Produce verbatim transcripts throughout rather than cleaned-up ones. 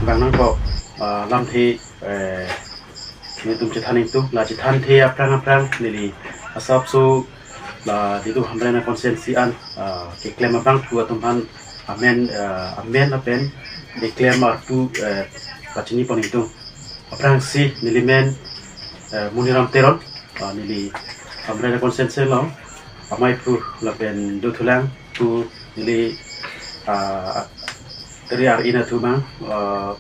Kangnang ko, ah, lamthe, eh, nelitum chethan ingtung, la chethanthe aphrang aphrang neli asapso la nelitum Hamren a-constituency an, ah, keklem abangphu atum aphan amen, ah, amen lapen keklem arpu, eh, pachini pon ingtung. Aphrangsi neli men, eh, Muniram Teron, ah, neli Hamren a-constituency along amaiphu lapen dothulang pu neli, ah, ri ar-in atum abang, ah,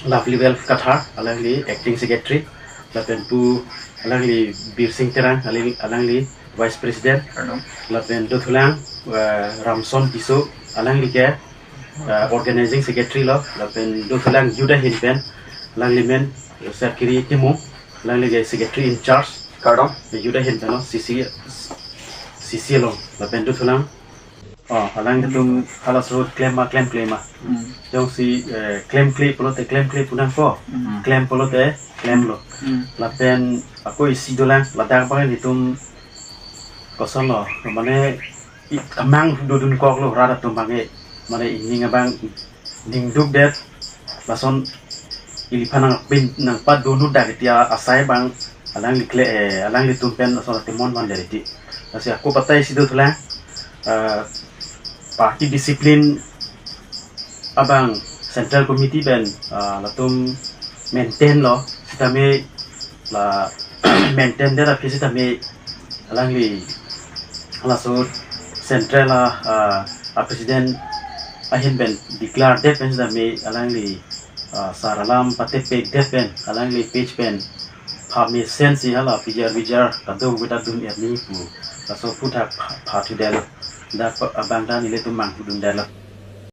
Lovely Well Kathar, alangli acting secretary, lapen pu alangli Birsing Terang, alangli, alangli vice president, Kardom. Lapen dothulang, eh, Ramson Tisso, alangli ke, eh, organizing secretary lo, lapen dothulang Yuda ahin pen, alangli men Serkiri Timung, alangli ke secretary in charge, Kardom. Yuda ahin pen lo, C C, C C along, lapen dothulang, oh, alangtum halaso klem ma, klem klem ma. Hmm. Jongsi, eh, klemkle pulote klemkle pu nangpo. Hmm. Klem pulote klemlo. Hmm. Lapen ako isi dolang, ladak abang nelitum kosonlo, mane i-, kemang dodun koklo rat atum abang ke, mane ining abang ningdukdet, lason iliphan nangpin nangpadun dak tia asai abang alangli kle, eh, alanglitum pen lason atemon van deriti. Lasi ako patai si dothulang, eh, party discipline abang central committee pen, ah, latum maintain lo, sitame la maintain det aphi sitame alangli laso central a, ah, a president ahin pen declare det pen sitame alangli, ah, sar alam patepek det pen alangli page pen phamesensi hala pijar bijar kadokave ta dun-et nangji pu laso aphuthak pha-, phathudetlo. Dak abang ta nelitum manghudundetlo.